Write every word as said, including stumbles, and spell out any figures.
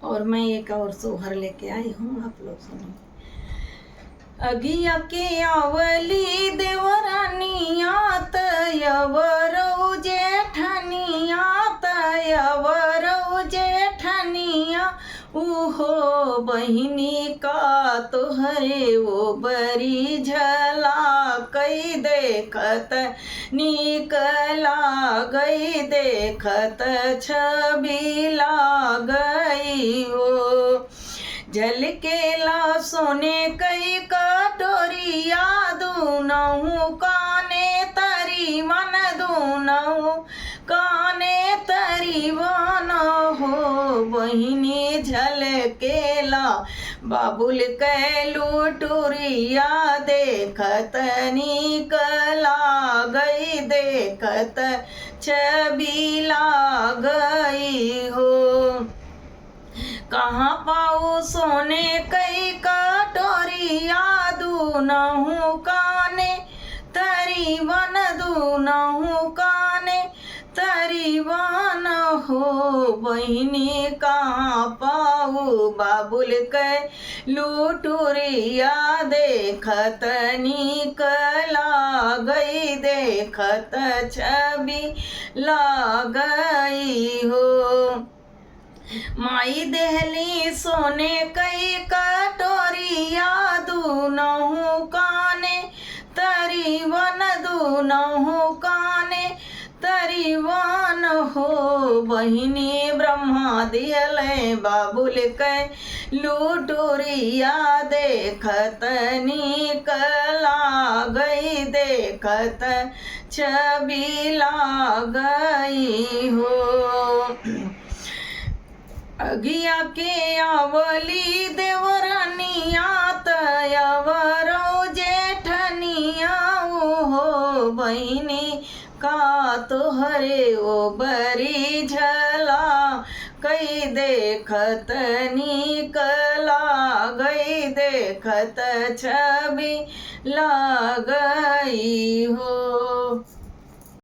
और मैं एक और सोहर लेके आई हूँ, आप लोग सुनिए। अगिया के आवली देवरानिया, त अवरौ जेठनिया, त अवरौ जेठनिया, उहो बहिनी का तोहरे ओबरी झलकई देखत नीक लागई, देखत छबि लागई हो। झलकेला सोने कई कटोरिया, दूनहु काने तरीवन, दूनहु काने तरीवन हो। बहिनी झलकेला बाबुल कै लुटुरिया, देखत नीक लागई, देखत छबि लागई हो। कहाँ पाऊ सोने कई कटोरिया, दूनहु काने तरीवन, दूनहु काने तरीवन हो। बहिनी कहाँ पाऊ बाबुल कै लुटुरिया, देखत नीक लागई, देखत छबि लागई हो। माई देहली सोने कई कटोरिया, दूनहु काने तरीवन, दूनहु काने तरीवन हो। बहिनी ब्रह्मा दिहले बाबुल कै लुटुरिया, देखत नीक लागई, देखत छबि लागई हो। अगिया के आवली देवरनिया, त अवरौ जेठनिया, उहो बहिनी का तोहरे ओबरी झलकई, देखत नीक लागई, देखत छबि लागई हो।